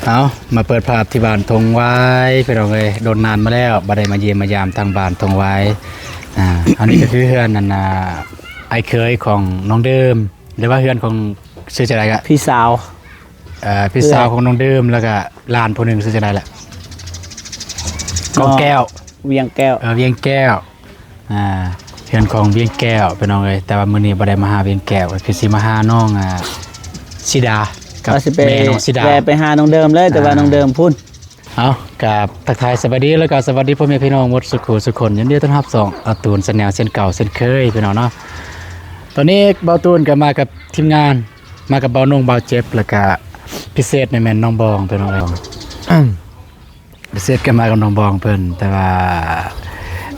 ເອົາ ມາເປີດພາບທີ່ບ້ານທົ່ງຫວາຍ ພີ່ນ້ອງເອີຍ, ດົນນານມາແລ້ວບໍ່ໄດ້ມາຢ້ຽມມາຢາມທາງບ້ານທົ່ງຫວາຍ. ອ່າ ອັນນີ້ກໍຄືເຮືອນ ອັນນ່າ ອ້າຍເຂີຍຂອງນ້ອງເດີມ ຫຼືວ່າເຮືອນຂອງ ຊື່ຈັ່ງໃດກະ ພີ່ສາວ ເອີ ພີ່ສາວຂອງນ້ອງເດີມ ແລ້ວກະຫຼານຜູ້ໜຶ່ງ ຊື່ຈັ່ງໃດລະ ກອງແກ້ວ ວຽງແກ້ວ ເອີ ວຽງແກ້ວ. ອ່າ ເຮືອນຂອງວຽງແກ້ວ ພີ່ນ້ອງເອີຍ, ແຕ່ວ່າມື້ນີ້ບໍ່ໄດ້ມາຫາວຽງແກ້ວ ກໍຄືຊິມາຫານ້ອງ ອ່າ ສີດາ ກັບ ວ່າຊິໄປ ແມ່ນ້ອງສີດາ ແວ່ໄປຫານ້ອງເດີມເລີຍ ແຕ່ວ່າ ອ່າ ນ້ອງເດີມພຸ້ນ. ເອົາ ກະທັກທາຍສະບາຍດີ ແລ້ວກະສະຫວັດດີພໍ່ແມ່ພີ່ນ້ອງໝົດສູ່ຄູ່ສູ່ຄົນ, ຍິນດີຕ້ອນຮັບຊ່ອງອາຕູນ Channel ເຊັ່ນເກົ່າເຊັ່ນເຄີຍ ພີ່ນ້ອງເນາະ. ຕອນນີ້ບ່າວຕູນກໍມາກັບທີມງານ ມາກັບບ່າວນົງ ບ່າວເຈັບ ແລ້ວກະພິເສດນີ້ແມ່ນນ້ອງບອງ ພີ່ນ້ອງເອີຍ. ພິເສດກໍມາກັບນ້ອງບອງເພິ່ນ, ແຕ່ວ່າ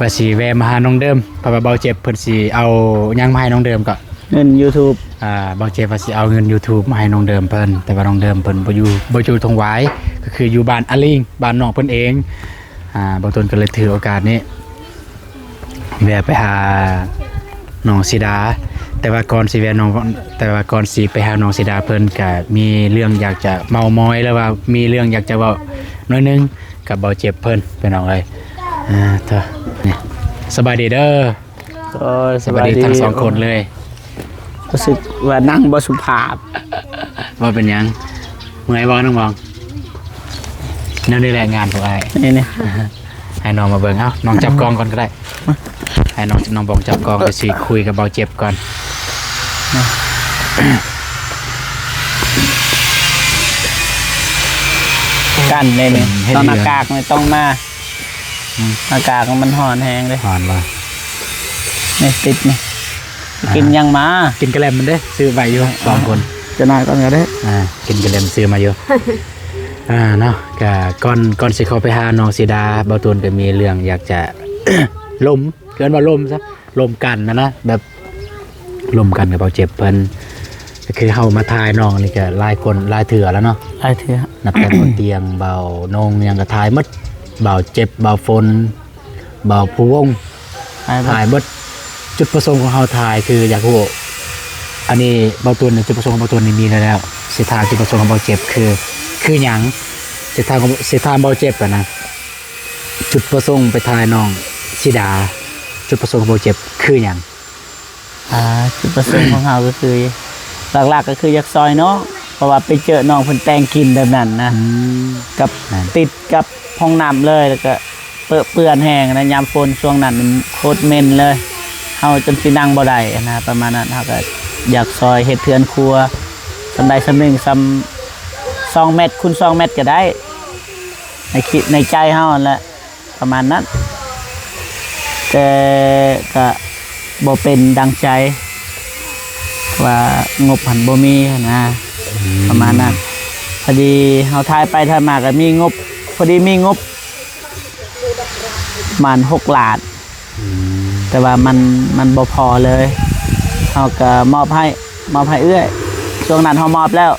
ວ່າຊິແວ່ມາຫານ້ອງເດີມ ເພາະວ່າບ່າວເຈັບເພິ່ນຊິເອົາຫຍັງມາໃຫ້ນ້ອງເດີມກໍ ເງິນ YouTube. ອ່າ ບ່າວເຈັບວ່າຊິເອົາເງິນ YouTube ມາໃຫ້ນ້ອງເດີມເພິ່ນ, ແຕ່ວ່ານ້ອງເດີມເພິ່ນບໍ່ຢູ່ ບໍ່ຢູ່ທົ່ງຫວາຍ ກໍຄືຢູ່ບ້ານອາລິງ ບ້ານນ້ອງເພິ່ນເອງ. ອ່າ ບ່າວຕູນກໍເລີຍຖືໂອກາດນີ້ ແວ່ໄປຫານ້ອງສີດາ, ແຕ່ວ່າກ່ອນຊິແວ່ນ້ອງ ແຕ່ວ່າກ່ອນຊິໄປຫານ້ອງສີດາ ເພິ່ນກະມີເລື່ອງຢາກຈະເມົາມອຍ ຫຼືວ່າມີເລື່ອງຢາກຈະເວົ້າໜ້ອຍໜຶ່ງກັບບ່າວເຈັບເພິ່ນ ພີ່ນ້ອງເອີຍ. ອ່າ ເທີນີ້ ສະບາຍດີເດີ. ໂອ້ຍ ສະບາຍດີ ສະບາຍດີທັງສອງຄົນເລີຍ. ຮູ້ສຶກວ່ານັ່ງບໍ່ສຸພາບ. ບໍ່ເປັນຫຍັງ. ເມື່ອຍບໍ່ນ້ອງບອງ? ແນວນີ້ແຫຼະງານພວກອ້າຍ. ນີ້ໆ ໃຫ້ນ້ອງມາເບິ່ງ. ເອົາ ນ້ອງຈັບກ້ອງກ່ອນກໍໄດ້. ໃຫ້ນ້ອງ ນ້ອງບອງຈັບກ້ອງ ດຽວຊິຄຸຍກັບເບົາເຈັບກ່ອນ. ກັນເດ້ນີ້ ເຮັດ ຕ້ອງໜ້າກາກນີ້ຕ້ອງມາ. ອືມ ອາກາດມັນຮ້ອນແຮງເດ້. ຮ້ອນບໍ່? ນີ້ຕິດນີ້. ອ່າ ກິນຫຍັງມາ? ກິນກະແລັມມັນເດ້ ຊື້ໄວ້ຢູ່ ອ່າ ສອງຄົນ. ຈະໜ້ອຍກ່ອນກໍໄດ້. ອ່າ ກິນກະແລັມຊື້ມາຢູ່. ອ່າ ເນາະ ກະກ່ອນ ກ່ອນຊິເຂົ້າໄປຫານ້ອງສີດາ ເບົາຕູນກໍມີເລື່ອງຢາກຈະລົມ ເອີ້ນວ່າລົມຊະ ລົມກັນນະນະ ແບບລົມກັນກັບເບົາເຈັບເພິ່ນ. ກໍຄືເຮົາມາຖ່າຍນ້ອງນີ້ກໍຫຼາຍຄົນ ຫຼາຍເທື່ອແລ້ວເນາະ ຫຼາຍເທື່ອ. ນັບແຕ່ເບົາຕຽງ ເບົານົງ ຫຍັງກໍຖ່າຍໝົດ ເບົາເຈັບ ເບົາຝົນ ເບົາພູວົງ ຖ່າຍໝົດ. ຈຸດປະສົງຂອງເຮົາຖ່າຍຄືຢາກຮູ້ ອັນນີ້ເບົາຕູນ ຈຸດປະສົງຂອງເບົາຕູນນີ້ມີແລ້ວ ຊິຖາມຈຸດປະສົງຂອງເບົາເຈັບຄື ຄືຫຍັງ? ຊິຖາມ ຊິຖາມເບົາເຈັບຫັ້ນນະ ຈຸດປະສົງໄປຖ່າຍນ້ອງສີດາ ຈຸດປະສົງຂອງເບົາເຈັບຄືຫຍັງ? ອ່າ ຈຸດປະສົງຂອງເຮົາກໍຄື ຫຼັກໆກໍຄືຢາກຊ່ອຍນ້ອງ ເພາະວ່າໄປເຈີນ້ອງເພິ່ນແຕ່ງກິ່ນແບບນັ້ນນະ ອືມ ກັບ ແມ່ນ ຕິດກັບຫ້ອງນ້ຳເລີຍ ແລ້ວກໍເປິເປື້ອນແຮງນະ ຍາມຝົນຊ່ວງນັ້ນໂຄດເໝັນເລີຍ ເຮົາຈົນຊິນັ່ງບໍ່ໄດ້ນະ ປະມານນັ້ນ. ເຮົາກໍຢາກຊ່ອຍເຮັດເຮືອນຄົວ ສ່ຳໃດສ່ຳໜຶ່ງ ສ່ຳສອງແມັດຄູນສອງແມັດກໍໄດ້ ໃນຄິດ ໃນໃຈເຮົາຫັ້ນແຫຼະ. ປະມານນັ້ນ ແຕ່ກະບໍ່ເປັນດັ່ງໃຈ ວ່າງົບຫັ້ນບໍ່ມີຫັ້ນນະ ອືມ ປະມານນັ້ນ. ພໍດີເຮົາຖ່າຍໄປຖ່າຍມາກະມີງົບ ພໍດີມີງົບປະມານຫົກລ້ານ ອືມ ແຕ່ວ່າມັນ ມັນບໍ່ພໍເລີຍ ເຮົາກະມອບໃຫ້ ມອບໃຫ້ເອື້ອຍ ຊ່ວງນັ້ນເຮົາມອບແລ້ວ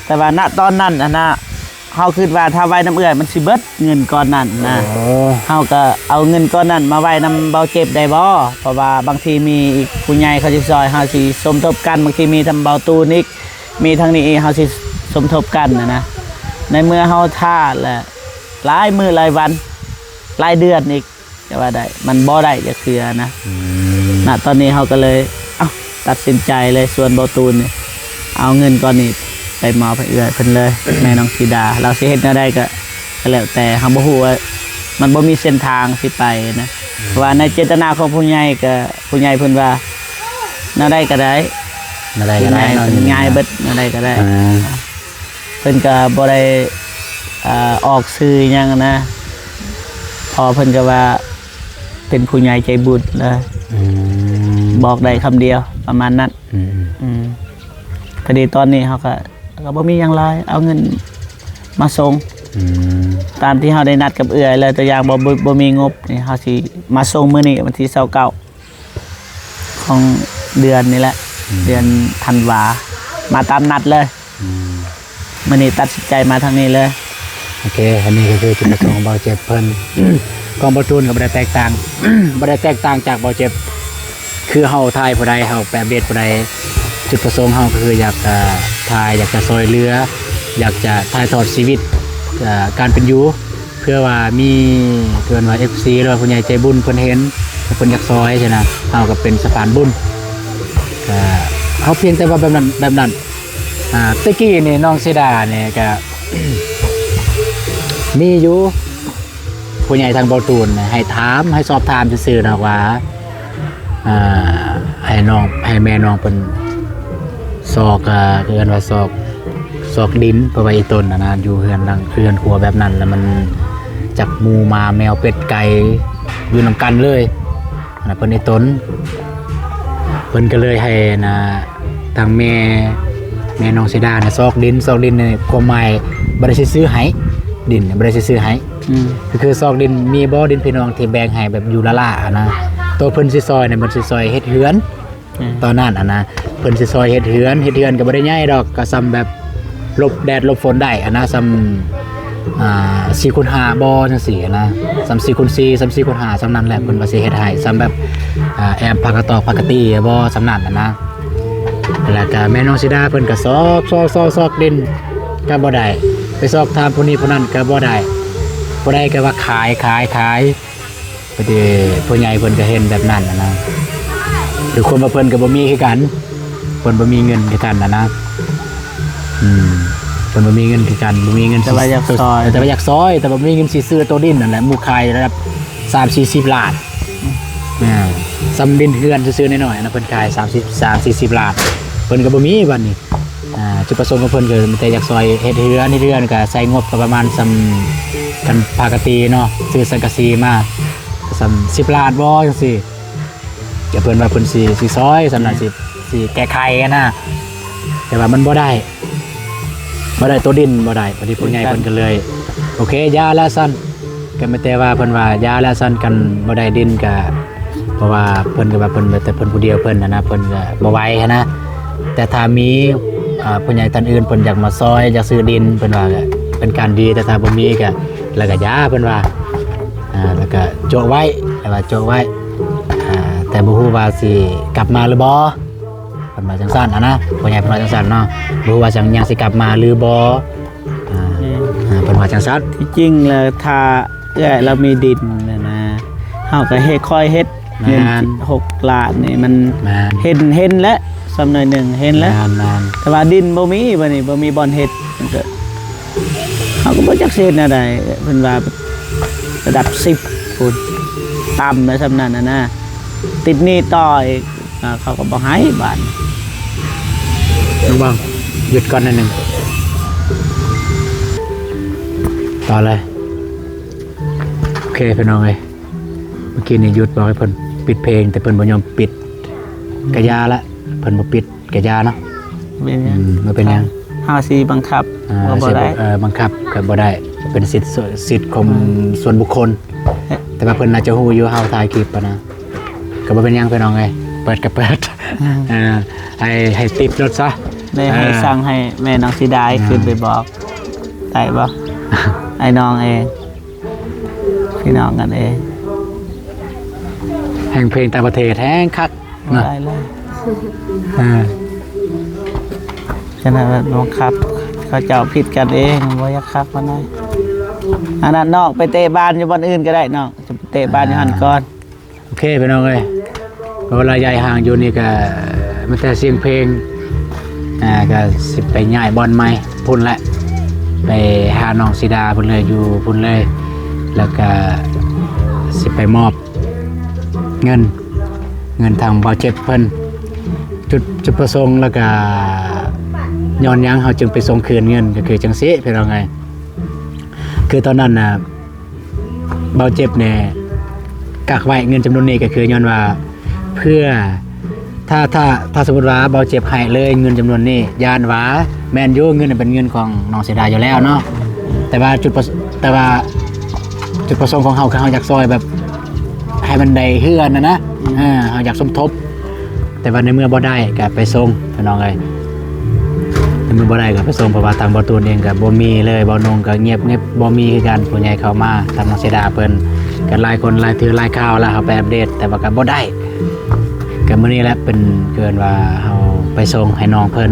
ແຕ່ວ່ານະຕອນນັ້ນຫັ້ນນະ ເຮົາຄິດວ່າຖ້າໄວ້ນຳເອື້ອຍມັນຊິເບິດເງິນກ້ອນນັ້ນນະ ໂອ້ ເຮົາກໍເອົາເງິນກ້ອນນັ້ນມາໄວ້ນຳເບົາເຈັບໄດ້ບໍ່? ເພາະວ່າບາງທີມີອີກຜູ້ໃຫຍ່ເຂົາຊິຊ່ອຍ ເຮົາຊິສົມທົບກັນ ບາງທີມີທັງເບົາຕູນອີກ ມີທັງນີ້ອີກ ເຮົາຊິສົມທົບກັນນະນະ. ໃນເມື່ອເຮົາຖ້າແຫຼະ ຫຼາຍມື້ຫຼາຍວັນ ຫຼາຍເດືອນອີກ ຈະວ່າໄດ້ ມັນບໍ່ໄດ້ຈັກເທື່ອນະ ອືມ ນະຕອນນີ້ເຮົາກໍເລີຍ ເອົ້າ ຕັດສິນໃຈເລີຍ ຊວນເບົາຕູນນີ້ ເອົາເງິນກ້ອນນີ້ໄປມອບໃຫ້ເອື້ອຍເພິ່ນເລີຍ ແມ່ນ້ອງສີດາ ລາວຊິເຮັດແນວໃດກໍ ກໍແລ້ວແຕ່ ເຮົາບໍ່ຮູ້ວ່າ ມັນບໍ່ມີເສັ້ນທາງຊິໄປນະ ອືມ ເພາະວ່າໃນເຈດຕະນາຂອງຜູ້ໃຫຍ່ກໍ ຜູ້ໃຫຍ່ເພິ່ນວ່າ ແນວໃດກໍໄດ້ ແນວໃດກໍໄດ້ ເນາະ ງ່າຍເບິດ ແນວໃດກໍໄດ້ ອ່າ ເພິ່ນກໍບໍ່ໄດ້ ເອີ ອອກຊື່ຫຍັງນະ ພໍ່ເພິ່ນກໍວ່າເປັນຜູ້ໃຫຍ່ໃຈບຸນນະ ອືມ ບອກໄດ້ຄຳດຽວປະມານນັ້ນ ອືມ ອືມ ພໍດີຕອນນີ້ເຮົາກໍ ກໍບໍ່ມີຫຍັງຫຼາຍ ເອົາເງິນມາສົ່ງ ອືມ ຕາມທີ່ເຮົາໄດ້ນັດກັບເອື້ອຍແລ້ວ ຕົວຢ່າງບໍ່ ບໍ່ ບໍ່ມີງົບນີ້ ເຮົາຊິມາສົ່ງມື້ນີ້ວັນທີຊາວເກົ້າ ຂອງເດືອນນີ້ແຫຼະ ອືມ ເດືອນທັນວາ ມາຕາມນັດເລີຍ ອືມ ມື້ນີ້ຕັດສິນໃຈມາທາງນີ້ເລີຍ. ໂອເຄ ອັນນີ້ກໍຄືຈຸດປະສົງຂອງເບົາເຈັບເພິ່ນ ຂອງເບົາຕູນກໍບໍ່ໄດ້ແຕກຕ່າງ ບໍ່ໄດ້ແຕກຕ່າງຈາກເບົາເຈັບ ຄືເຮົາຖ່າຍຜູ້ໃດ ເຮົາໄປອັບເດດຜູ້ໃດ ຈຸດປະສົງເຮົາກໍຄືຢາກຈະຖ່າຍ ຢາກຈະຊ່ອຍເຫຼືອ ຢາກຈະຖ່າຍທອດຊີວິດ ເອີ ການເປັນຢູ່ ເພື່ອວ່າມີ ເອີ້ນວ່າ ເອັຟຊີ ຫຼືວ່າຜູ້ໃຫຍ່ໃຈບຸນເພິ່ນເຫັນ ເພິ່ນຢາກຊ່ອຍຊີ້ນະ ເຮົາກໍເປັນສະພານບຸນ ກໍເຮົາພຽງແຕ່ວ່າແບບນັ້ນ ແບບນັ້ນ ອາ ແຕ່ກີ້ນີ້ນ້ອງເຊດານີ້ກໍ ມີຢູ່ ຜູ້ໃຫຍ່ທາງເບົາຕູນໃຫ້ຖາມ ໃຫ້ສອບຖາມຊື່ໆດອກວ່າ ອ່າ ໃຫ້ນ້ອງ ໃຫ້ແມ່ນ້ອງເພິ່ນຊອກ ເອີ ເອີ້ນວ່າຊອກ ຊອກດິນ ເພາະວ່າອີ່ຕົນຫັ້ນນະ ຢູ່ເຮືອນຫຼັງ ເຮືອນຄົວແບບນັ້ນ ແລ້ວມັນຈັກໝູໝາແມວເປັດໄກ່ຢູ່ນຳກັນເລີຍ ອັນນັ້ນເພິ່ນອີ່ຕົນ ເພິ່ນກໍເລີຍໃຫ້ ອັນນ່າ ທາງແມ່ ແມ່ນ້ອງເຊດານະ ຊອກດິນ ຊອກດິນນີ້ ຄວາມໝາຍບໍ່ໄດ້ຊິຊື້ໃຫ້ ດິນບໍ່ໄດ້ຊິຊື້ໃຫ້ ອືມ ກໍຄືຊອກດິນ ມີບໍ່ດິນພີ່ນ້ອງທີ່ແບ່ງໃຫ້ແບບຢູ່ລະໆຫັ້ນນະ ໂຕເພິ່ນຊິຊ່ອຍນະ ເພິ່ນຊິຊ່ອຍເຮັດເຮືອນ ອືມ ຕອນນັ້ນຫັ້ນນະ ເພິ່ນຊິຊ່ອຍເຮັດເຮືອນ ເຮັດເຮືອນກໍບໍ່ໄດ້ໃຫຍ່ດອກ ກໍສ່ຳແບບຫຼົບແດດຫຼົບຝົນໄດ້ຫັ້ນນະ ສ່ຳ ອ່າ ສີ່ຄູນຫ້າບໍ່ ຈັ່ງຊີ້ຫັ້ນນະ ສ່ຳສີ່ຄູນສີ່ ສ່ຳສີ່ຄູນຫ້າ ສ່ຳນັ້ນແຫຼະ ເພິ່ນວ່າຊິເຮັດໃຫ້ ສ່ຳແບບ ອ່າ ແອ້ມຜ້າກະຕອກ ຜ້າກະຕີບໍ່ ສ່ຳນັ້ນຫັ້ນນະ ແລ້ວກະແມ່ນ້ອງສີດາເພິ່ນກະຊອກ ຊອກ ຊອກ ຊອກດິນກະບໍ່ໄດ້ ໄປຊອກຖາມຜູ້ນີ້ຜູ້ນັ້ນກະບໍ່ໄດ້ ຜູ້ໃດກະວ່າຂາຍ ຂາຍ ຂາຍ ພໍດີຜູ້ໃຫຍ່ເພິ່ນກະເຫັນແບບນັ້ນຫັ້ນນະ ຄືຄວາມວ່າເພິ່ນກະບໍ່ມີຄືກັນ ເພິ່ນບໍ່ມີເງິນຄືກັນຫັ້ນນະ ອືມ ເພິ່ນບໍ່ມີເງິນຄືກັນ ບໍ່ມີເງິນ ແຕ່ວ່າຢາກຊ່ອຍ ແຕ່ວ່າຢາກຊ່ອຍ ແຕ່ວ່າບໍ່ມີເງິນຊິຊື້ໂຕດິນຫັ້ນແຫຼະ ໝູ່ຂາຍລະດັບສາມສີ່ສິບລ້ານ ອືມ ອ່າ ສ່ຳດິນເຮືອນຊື່ໆນ້ອຍໆຫັ້ນນະ ເພິ່ນຂາຍສາມສິບ ສາມສີ່ສິບລ້ານ ເພິ່ນກໍບໍ່ມີບັດນີ້ ອ່າ ຈຸດປະສົງຂອງເພິ່ນກໍມີແຕ່ຢາກຊ່ອຍເຮັດເຮືອນ ເຮັດເຮືອນກໍໃຊ້ງົບກໍປະມານສ່ຳ ຄັນປົກກະຕິເນາະ ຊື້ສັງກະສີມາກໍສ່ຳສິບລ້ານບໍ່ ຈັ່ງຊີ້ ກໍເພິ່ນວ່າເພິ່ນຊິ ຊິຊ່ອຍສ່ຳນັ້ນ ຊິ ຊິແກ້ໄຂຫັ້ນນະ ແຕ່ວ່າມັນບໍ່ໄດ້ ບໍ່ໄດ້ໂຕດິນບໍ່ໄດ້ ພໍດີຜູ້ໃຫຍ່ເພິ່ນກໍເລີຍ ໂອເຄ ຢ່າແລ້ວຊັ້ນ ກໍມີແຕ່ວ່າເພິ່ນວ່າຢ່າແລ້ວຊັ້ນ ຄັນບໍ່ໄດ້ດິນກໍ ເພາະວ່າເພິ່ນກໍວ່າເພິ່ນ ແຕ່ເພິ່ນຜູ້ດຽວເພິ່ນຫັ້ນນະ ເພິ່ນກໍບໍ່ໄຫວຫັ້ນນະ ແຕ່ຖ້າມີ ເອີ ຜູ້ໃຫຍ່ທ່ານອື່ນເພິ່ນຢາກມາຊ່ອຍ ຢາກຊື້ດິນ ເພິ່ນວ່າກໍເປັນການດີ ແຕ່ຖ້າບໍ່ມີກໍ ແລ້ວກໍຢ່າ ເພິ່ນວ່າ ອ່າ ແລ້ວກໍໂຈະໄວ້ ແລ້ວວ່າໂຈະໄວ້ ອ່າ ແຕ່ບໍ່ຮູ້ວ່າຊິກັບມາຫຼືບໍ່ ເພິ່ນວ່າຈັ່ງຊັ້ນຫັ້ນນະ ພໍ່ໃຫຍ່ເພິ່ນວ່າຈັ່ງຊັ້ນເນາະ ບໍ່ຮູ້ວ່າຍັງ ຍັງຊິກັບມາຫຼືບໍ່ ອ່າ ແມ່ນ ອ່າ ເພິ່ນວ່າຈັ່ງຊັ້ນ ທີ່ຈິງແລ້ວຖ້າເອື້ອຍລາວມີດິນຫັ້ນນະ ເຮົາກໍເຮັດ ຄ່ອຍເຮັດ ແມ່ນ ເງິນຫົກລ້ານນີ້ມັນ ແມ່ນ ເຫັນ ເຫັນແລ້ວ ສ່ຳໜ້ອຍໜຶ່ງເຫັນແລ້ວ ແມ່ນ ແມ່ນ ແຕ່ວ່າດິນບໍ່ມີ ບັດນີ້ບໍ່ມີບ່ອນເຮັດ ມັນກໍ ເຮົາກໍບໍ່ຈັກຊິເຮັດແນວໃດ ເພິ່ນວ່າລະດັບສິບພຸ້ນ ຕ່ຳໄດ້ສ່ຳນັ້ນນະ ຕິດໜີ້ຕໍ່ອີກ ອ່າ ເຂົາກໍບໍ່ໃຫ້ບາດນີ້ ລອງເບິ່ງ ຢຸດກ່ອນໜ້ອຍໜຶ່ງ ຕໍ່ເລີຍ ໂອເຄ ພີ່ນ້ອງເອີຍ ເມື່ອກີ້ນີ້ຢຸດ ບອກໃຫ້ເພິ່ນປິດເພງ ແຕ່ເພິ່ນບໍ່ຍອມປິດ ກະຢ່າລະ ເພິ່ນບໍ່ປິດ ກະຢ່າເນາະ ເປັນຫຍັງ ອືມ ບໍ່ເປັນຫຍັງ ເຮົາຊິບັງຄັບ ອ່າ ກໍບໍ່ໄດ້ ເອີ ບັງຄັບກໍບໍ່ໄດ້ ເປັນສິດ ສິດຂອງ ອືມ ສ່ວນບຸກຄົນ ແຕ່ວ່າເພິ່ນໜ້າຈະຮູ້ຢູ່ ເຮົາຖ່າຍຄລິບຫັ້ນນະ ກໍບໍ່ເປັນຫຍັງພີ່ນ້ອງເອີຍ ເປີດກໍເປີດ ອືມ ອ່າ ໃຫ້ ໃຫ້ຕິບລົດຊະ ແລ້ວໃຫ້ ອ່າ ສັ່ງໃຫ້ແມ່ນ້ອງສີດາ ອ່າ ຂຶ້ນໄປບອກ ໄດ້ບໍ່ ອ້າຍນ້ອງເອງ ພີ່ນ້ອງກັນເອງ ແຮ່ງເພງຕ່າງປະເທດແຮ່ງຄັກ ບໍ່ໄດ້ເລີຍ ອ່າ ຂະໜາດວ່າບັງຄັບ ເຂົາເຈົ້າຜິດກັນເອງ ບໍ່ຢາກຄັກປານໃດ ອັນນັ້ນນ້ອງໄປເຕະບານຢູ່ບ່ອນອື່ນກໍໄດ້ ນ້ອງຈະໄປເຕະບານຢູ່ຫັ້ນກ່ອນ ໂອເຄພີ່ນ້ອງເອີຍ ເພາະວ່າລະຍະຫ່າງຢູ່ນີ້ກໍມີແຕ່ສຽງເພງ ອ່າ ກໍຊິໄປຍ້າຍບ່ອນໃໝ່ພຸ້ນແຫຼະ ໄປຫານ້ອງສີດາພຸ້ນເລີຍ ຢູ່ພຸ້ນເລີຍ ແລ້ວກໍຊິໄປມອບ ເງິນ ເງິນທາງບ່າວເຈັບເພິ່ນ ຈຸດ ຈຸດປະສົງ ແລ້ວກະຍ້ອນຫຍັງເຮົາຈຶ່ງໄປສົ່ງຄືນເງິນ ກໍຄືຈັ່ງຊີ້ພີ່ນ້ອງເອີຍ ຄືຕອນນັ້ນນະ ບ່າວເຈັບນີ້ກັກໄວ້ເງິນຈຳນວນນີ້ ກໍຄືຍ້ອນວ່າ ເພື່ອ ຖ້າ ຖ້າ ຖ້າສົມມຸດວ່າບ່າວເຈັບໃຫ້ເລີຍເງິນຈຳນວນນີ້ ຢ້ານວ່າ ແມ່ນຢູ່ ເງິນນັ້ນເປັນເງິນຂອງນ້ອງເສດາຢູ່ແລ້ວເນາະ ແຕ່ວ່າຈຸດປະ ແຕ່ວ່າຈຸດປະສົງຂອງເຮົາ ຄືເຮົາຢາກຊ່ອຍແບບໃຫ້ມັນໄດ້ເຮືອນຫັ້ນນະ ອືມ ເອີ ເຮົາຢາກສົມທົບ ແຕ່ວ່າໃນເມື່ອບໍ່ໄດ້ກໍໄປສົ່ງພີ່ນ້ອງເອີຍ ໃນເມື່ອບໍ່ໄດ້ກໍໄປສົ່ງ ເພາະວ່າທາງບ່າວຕູນເອງກໍບໍ່ມີເລີຍ ບ່າວນົງກໍງຽບໆ ບໍ່ມີຄືກັນ ຜູ້ໃຫຍ່ເຂົ້າມາ ທາງນ້ອງເສດາເພິ່ນກໍຫຼາຍຄົນຫຼາຍເທື່ອຫຼາຍຄາວແລ້ວ ເຮົາໄປອັບເດດ ແຕ່ວ່າກໍບໍ່ໄດ້ ກໍມື້ນີ້ແຫຼະເປັນ ເອີ້ນວ່າເຮົາໄປສົ່ງໃຫ້ນ້ອງເພິ່ນ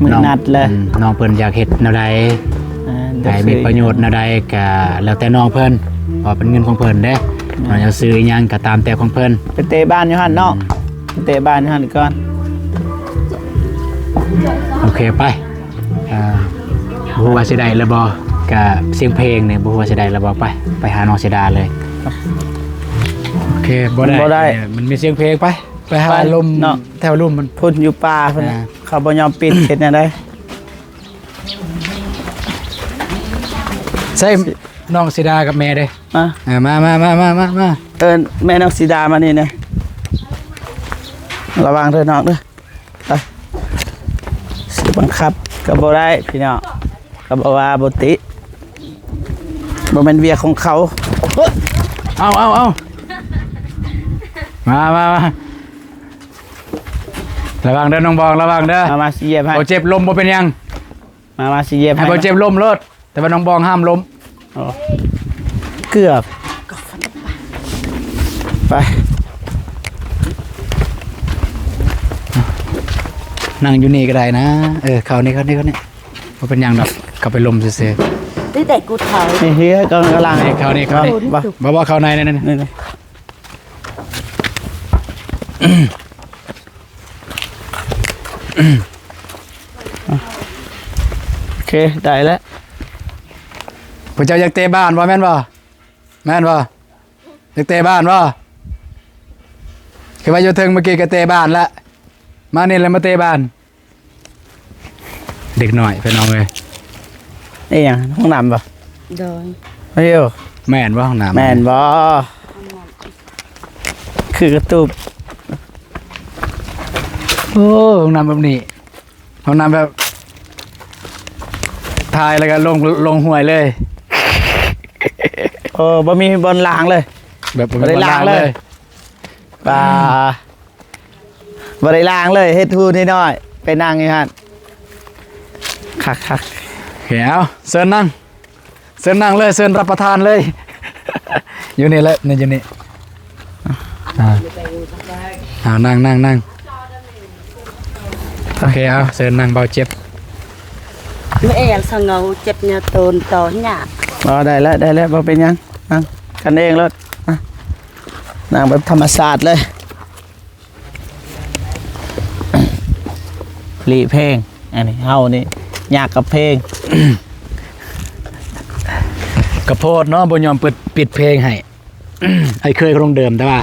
ມື້ນັດແຫຼະ ນ້ອງ ອືມ ນ້ອງເພິ່ນຢາກເຮັດແນວໃດ ອ່າ ໃຫ້ມີປະໂຫຍດແນວໃດກໍແລ້ວແຕ່ນ້ອງເພິ່ນ ເພາະເປັນເງິນຂອງເພິ່ນເດ້. ນ້ອງຢາກຊື້ອີ່ຫຍັງກໍຕາມແຕ່ຂອງເພິ່ນ. ໄປເຕະບານຢູ່ຫັ້ນເນາະ. ອືມ ໄປເຕະບານຢູ່ຫັ້ນກ່ອນ. ໂອເຄ ໄປ. ອ່າ ບໍ່ຮູ້ວ່າຊິໄດ້ຫຼືບໍ່ ກະສຽງເພງນີ້ ບໍ່ຮູ້ວ່າຊິໄດ້ຫຼືບໍ່. ໄປ ໄປຫານ້ອງສີດາເລີຍ. ໂອເຄ ບໍ່ໄດ້ ບໍ່ໄດ້ ມັນມີສຽງເພງ. ໄປ ໄປຫາ ໄປ ລົມເນາະ ແຖວລຸ່ມມັນ ພຸ້ນຢູ່ປ່າພຸ້ນ. ອ່າ ເຂົາບໍ່ຍອມປິດ ເຮັດແນວໃດ? ໃສ່ນ້ອງສີດາກັບແມ່ເດ້. ມາ ເອີ ມາ ມາ ເອີ້ນແມ່ນ້ອງສີດາມານີ້ແດ່. ລະວັງເດີນ້ອງເດີ. ໄປ ຊິບັງຄັບກໍບໍ່ໄດ້ພີ່ນ້ອງ ກໍບໍ່ວ່າບໍ່ຕິ ບໍ່ແມ່ນວຽກຂອງເຂົາ. ເອົາ ເອົາ ເອົາ ມາ ມາ ມາ ລະວັງເດີນ້ອງບອງ ລະວັງເດີ. ມາ ມາ ຊິຢຽບໃຫ້ ບໍ່ເຈັບລົ້ມບໍ່ເປັນຫຍັງ. ມາ ມາ ຊິຢຽບໃຫ້ ໃຫ້ບໍ່ເຈັບລົ້ມໂລດ. ແຕ່ວ່ານ້ອງບອງຫ້າມລົ້ມ. ອໍ ເກືອບ ໄປ ນັ່ງຢູ່ນີ້ກໍໄດ້ນະ. ເອີ ເຂົ້ານີ້ ເຂົ້ານີ້ ເຂົ້ານີ້ ບໍ່ເປັນຫຍັງດອກ ເຂົ້າໄປລົມຊື່ໆ. ນີ້ແຕ່ກູເຖົ້າ ນີ້ ນີ້ ກຳລັງ ນີ້ ເຂົ້ານີ້ ເຂົ້ານີ້. ບໍ່ ບໍ່ ບໍ່ ເຂົ້າໃນນັ້ນ ນີ້ ນີ້. ໂອເຄ ໄດ້ແລ້ວ. ພວກເຈົ້າຢາກເຕະບານບໍ່ ແມ່ນບໍ່? ແມ່ນບໍ່? ຢາກເຕະບານບໍ່? ຄືວ່າຢູ່ເທິງເມື່ອກີ້ກໍເຕະບານລະ ມານີ້ແຫຼະມາເຕະບານ. ເດັກນ້ອຍພີ່ນ້ອງເອີຍ. ອີຫຍັງ ຫ້ອງນ້ຳບໍ່? ໂດຍ. ເອີ ແມ່ນບໍ່ ຫ້ອງນ້ຳ? ແມ່ນບໍ່? ຄືກະຕູບ. ໂອ້ ຫ້ອງນ້ຳແບບນີ້ ຫ້ອງນ້ຳແບບ ຖ່າຍແລ້ວກໍລົງ ລົງຫ້ວຍເລີຍ. ໂອ້ ບໍ່ມີບ່ອນລ້າງເລີຍ ແບບບໍ່ມີບ່ອນລ້າງເລີຍ. ປາ ບໍ່ໄດ້ລ້າງເລີຍ ເຮັດຮູນ້ອຍໆ ໄປນັ່ງຢູ່ຫັ້ນ. ຄັກໆ. ໂອເຄ ເອົາ ເຊີນນັ່ງ ເຊີນນັ່ງເລີຍ ເຊີນຮັບປະທານເລີຍ. ຢູ່ນີ້ແຫຼະ ນີ້ ຢູ່ນີ້. ອ່າ ອ່າ ນັ່ງ ນັ່ງ ນັ່ງ. ໂອເຄ ເອົາ ເຊີນນັ່ງ ເບົາເຈັບ. ແມ່ເອັນສະເຫງົາເຈັບຍາໂຕນຕໍ່ຍາ. ອໍ ໄດ້ແລ້ວ ໄດ້ແລ້ວ ບໍ່ເປັນຫຍັງ ນັ່ງກັນເອງໂລດ. ອ່ະ ນັ່ງແບບທຳມະຊາດເລີຍ. ລີ້ເພງ ອັນນີ້ເຮົານີ້ຍາກກັບເພງ. ກະໂພດເນາະ ບໍ່ຍອມເປີດ ປິດເພງໃຫ້. ອ້າຍເຂີຍຂອງນ້ອງເດີມ ແຕ່ວ່າ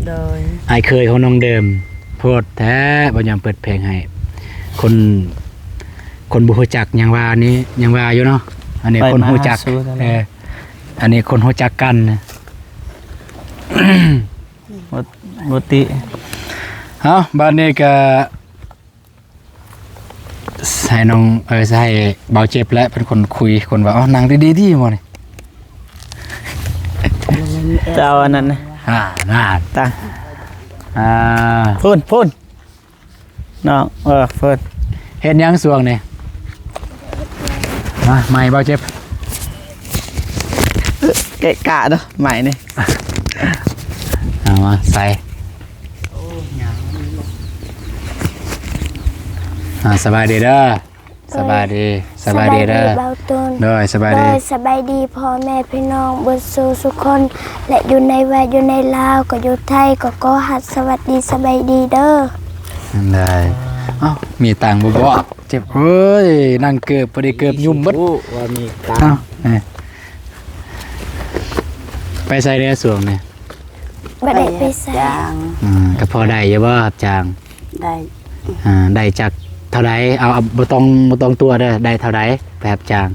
ໂດຍ ອ້າຍເຂີຍຂອງນ້ອງເດີມ ໂພດແທ້ ບໍ່ຍອມເປີດເພງໃຫ້. ຄົນ ຄົນບໍ່ຮູ້ຈັກຍັງວ່ານີ້ ຍັງວ່າຢູ່ເນາະ. ອັນນີ້ຄົນຮູ້ຈັກ ເອີ ອັນນີ້ຄົນຮູ້ຈັກກັນ. ບໍ່ ບໍ່ຕິ. ເອົ້າ ບາດນີ້ກະໃຫ້ນ້ອງ ເອີ ໃຫ້ເບົາເຈັບແຫຼະເປັນຄົນຄຸຍ ຄົນເວົ້າ. ເອົາ ນັ່ງດີໆຕິໝໍນີ້ ເຈົ້າອັນນັ້ນນະ. ອ່າ ນັ້ນ ຕາ ອ່າ ພຸ້ນ ພຸ້ນ. ນ້ອງ ເອີ ເພິ່ນເຮັດຫຍັງຊ່ວງນີ້? ມາ ໄມ້ເບົາເຈັບ ເກະກະເນາະ ໄມ້ນີ້. ເອົາມາໃສ່. ອ່າ ສະບາຍດີເດີ. ສະບາຍດີ ສະບາຍດີເດີ ສະບາຍດີເບົາໂຕນ. ໂດຍ ສະບາຍດີ ໂດຍ ສະບາຍດີພໍ່ແມ່ພີ່ນ້ອງເບິດສູ່ສຸຄົນ ແລະ ຢູ່ໃນແວະຢູ່ໃນລາວ ກໍຢູ່ໄທ ກໍຂໍຮັບສະຫວັດດີສະບາຍດີເດີ. ໄດ້. ເອົ້າ ມີຕັງບໍ່ບອກ ເຈັບ ເອີຍ ນັ່ງເກີບ ພໍດີເກີບຫຍຸ້ມເບິດ. ຮູ້ວ່າມີຕັງ. ເອົ້າ ເອີ ໄປໃສແດ່ຊ່ວງນີ້? ບໍ່ໄດ້ໄປໃສ. ໄປຮັບຈ້າງ. ອືມ ກໍພໍໄດ້ຢູ່ບໍ່ຮັບຈ້າງ? ໄດ້. ອ່າ ໄດ້ຈັກເທົ່າໃດ? ເອົາ ເອົາ ບໍ່ຕ້ອງ ບໍ່ຕ້ອງຕົວະເດີ ໄດ້ເທົ່າໃດໄປຮັບຈ້າງ?